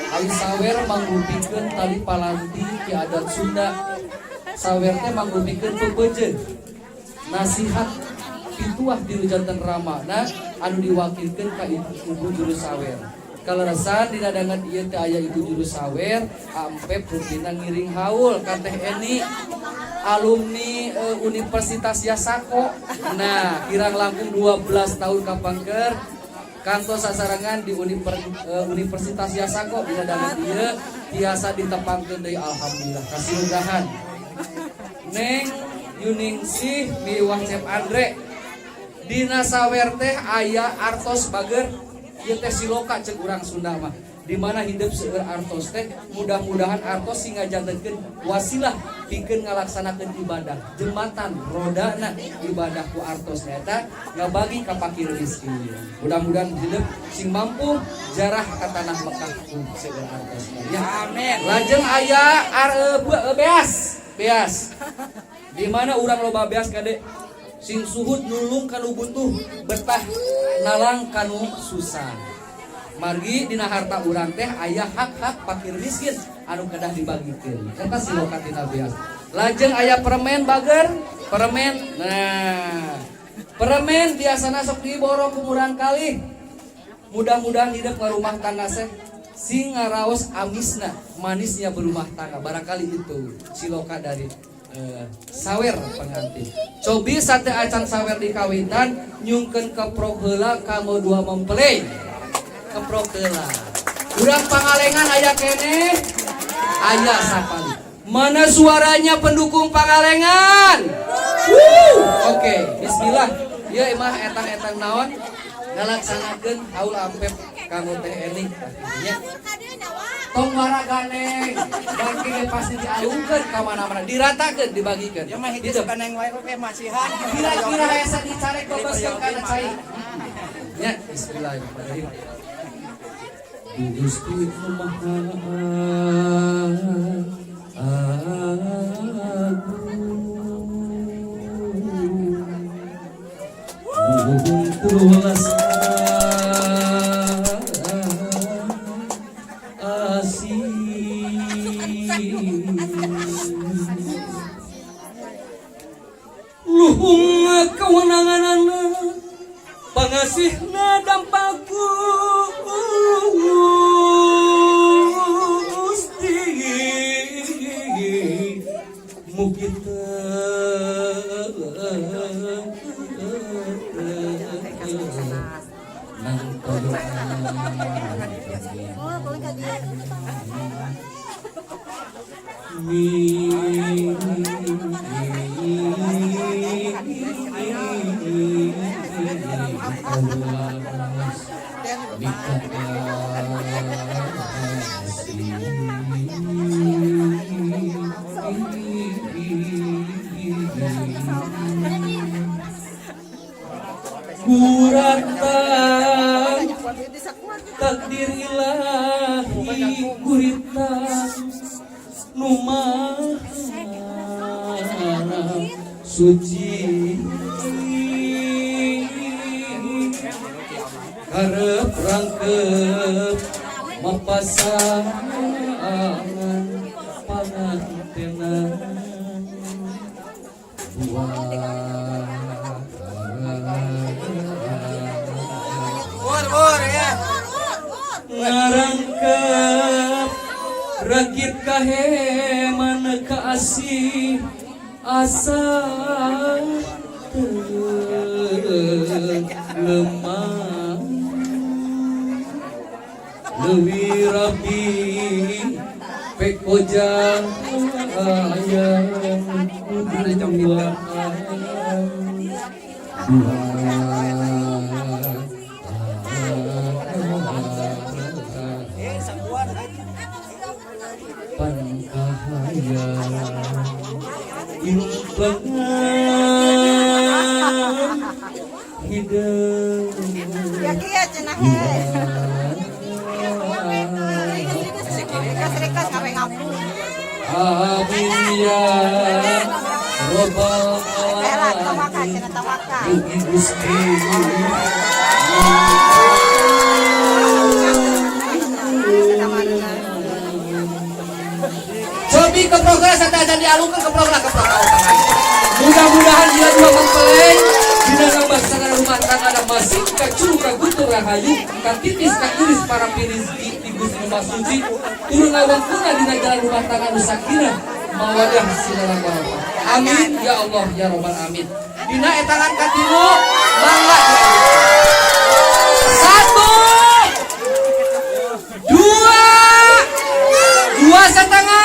Ari sawer mangrupikeun tali palanti ti adat Sunda. Sawer teh mangrupikeun peupeujeuh. Nasihat pituah ti nu janten ramana anu diwakilkeun ka ibu juru sawer. Kaleresan dina danget ieu teh aya ibu juru sawer, Ampep rupina ngiring haul ka Teh Eni alumni Universitas Yasako. Nah, kirang langkung 12 tahun kapangker kantos sasarengan di Universitas Yasako dina danget ieu tiasa ditepangkeun deui, alhamdulillah kasilugahan. Neng Yuningsih miwah Cep Andre, dina sawer teh aya artos bager ieu teh siloka cek urang Sunda mah. Di mana hidup seueur artos teh, mudah-mudahan artos sing ngajantenkeun wasilah pikeun ngalaksanakeun ibadah, jembatan rodana ibadah ku artos nyaeta ngabagi ka fakir miskin. Mudah-mudahan hidup sing mampu jarah ka tanah Mekah ku seueur artos ya. Amin. Lajeng aya beas beas, di mana urang loba beas kade sing suhud nulung kanu butuh, betah nalang kanu susah. Margi dina harta urang teh aya hak-hak fakir miskin anu kedah dibagikeun. Eta siloka tina beas. Lajeng aya permen bager, permen. Nah, permen biasana sok diborong ku murang kali. Mudah-mudahan hidup ngarumah tangga seh sing ngaraos amisna, manisnya berumah tangga. Barangkali itu siloka dari sawer pengantin. Cobi sate acan sawer di kawitan nyungkeun keprok heula kanggo dua mempelai. Keprok heula. Urang Pangalengan aya keneh? Aya sapali. Mana suaranya pendukung Pangalengan? Wuh. Oke, bismillah. Ieu mah etang-etang naon? Ngalaksanakeun haul Ampep kanggo Teh Eni. Nya. Tong waraganeng, bangke ge pasti dialungkeun ka mana-mana, diratakeun, dibagikeun. Ya mah hiji Hidup. suka neng wae oke masihan. Kira-kira hese dicarek bebaskeun kana cai. Ya, bismillahirrahmanirrahim. Gusti nu Maha Agung. Nuhun telulas asih. Luhung kewenanganana pangasihna dampak Gusti, mugi nang Kuratan takdir ilahi gurita nu maha suci, karep rangkep mapasangan pangantenan dua. Ur ur ya. Ngarangkep rakit kaheman kaasih asa teu lemah leuwih rapi peko jaya dua dua. Pankahaya implengan hideung. Ya kieu cenah he. Rekas-rekas ngawe ngapu. Amin ya robbal Teh tawakal alamin. Cenah tawakal. Mugi Gusti. Keprok lah, sateuacan dialungkeun, keprok lah, keprok tangan. Mudah-mudahan dia dua mempelai dina nambah rumah tangga ada masih kacuru kaguntur rahayu katitis kairis para pirizki di Gusti Maha Suci turun ngawangkuna dina jalan rumah tangga nu sakinah mawadah silalah warahmah. Amin ya Allah ya Robbal amin. Dina etangan katilu, mangga. Satu, dua, 2.5.